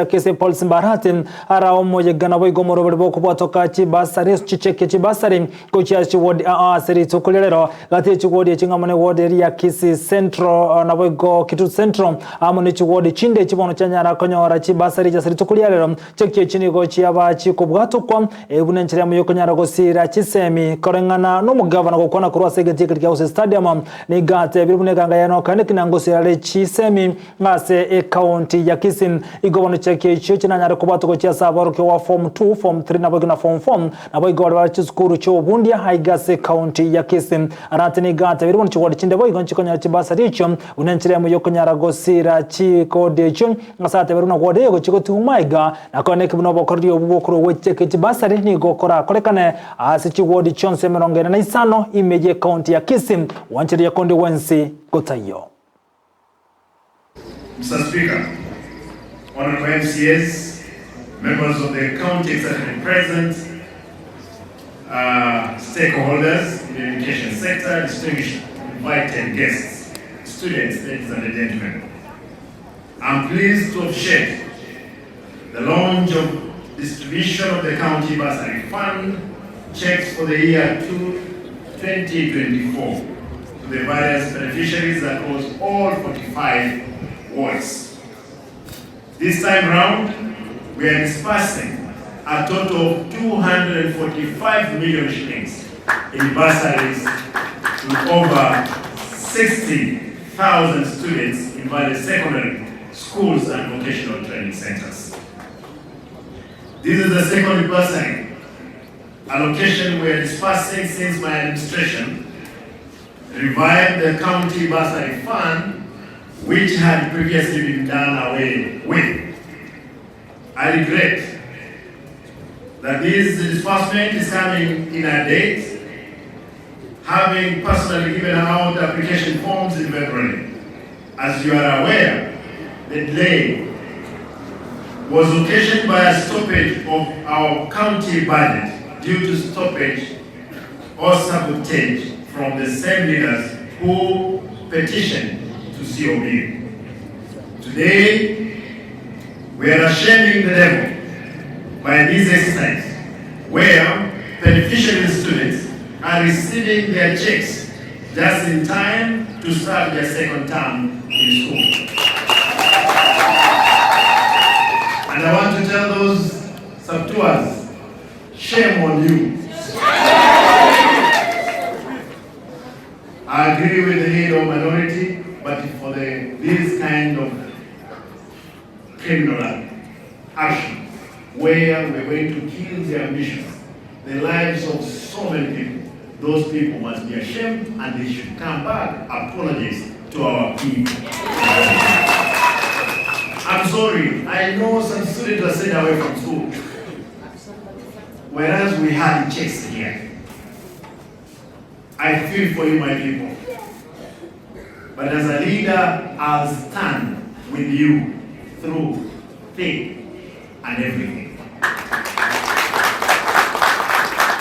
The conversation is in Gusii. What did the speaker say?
Kese Paul Simbarati ara omoyega naboigo omorobori bw'okobwatoka chibasari chicheke chibasari gochia ase chiwodi aa ase rituko ria rero gati ye chiwodi echi ng'amo ne wodi eria ya Kisii Central naboigo Kitutu Central amo ne chiwodi chinde echi bono chianyara konyora chibasari echi ase rituko ria rero. Cheki echi nigo chiaba chikobwatokwa buna enchera eyemo yokonyara gosiira chisemi koreng'ana nomogavana gokwana korwa ase egetii keria kia Gusii Stadium nigo atebire buna eganga yaye nokaene ki nangosiira are chisemi Ase ecounty ya Kisii, igo bono cheki echio chinanyare kobwatwa gochia ase aborokigwa ba form 2, form 3 naboigo na form 4, naboigo baria bare chisukuru chi'obobundia aiga ase ecounty ya Kisii. Arati nigo atebirie bono chigwadi chinde boigo nchikonyora chibasari echio buna enchera eyemo yokonyara gosira chikodi echio ase atebirie buna gwadi eye gochia gotigwa aiga na koeneki buna obokoreri obwo bw'okorwa gwe cheki chibasari nigo korakorekane ase chigwodi chionsi 45 ime y'ecounty ya Kisii gwanchereria konde gwensi gotaiyo. Mr. Speaker, Honorable MCAs, members of the county executive present, uh, stakeholders in the education sector, distinguished invited guests, students, ladies and gentlemen. I'm pleased to have shared the launch of distribution of the county bursary fund checks for the year 2024 to the various beneficiaries across all 45 wards. This time round, we are dispersing a total of 245 million shillings in bursaries to over 60,000 students in various secondary schools and vocational training centers. This is the second bursary allocation we are dispersing since my administration revived the county bursary fund which had previously been done away with. I regret that this disbursement is coming in a date, having personally given out application forms in February. As you are aware, the delay was occasioned by a stoppage of our county budget due to stoppage or sabotage from the same leaders who petitioned to COB. Today, we are shaming the devil by this exercise where beneficiary students are receiving their checks just in time to start their second term in school. And I want to tell those saboteurs, shame on you. I agree with the leader of minority, but for the, this kind of criminal action, where we're going to kill the ambitions, the lives of so many people, those people must be ashamed and they should come back, apologize to our people. I'm sorry, I know some students were sent away from school, whereas we had checks here. I feel for you, my people. But as a leader, I'll stand with you through thick and everything.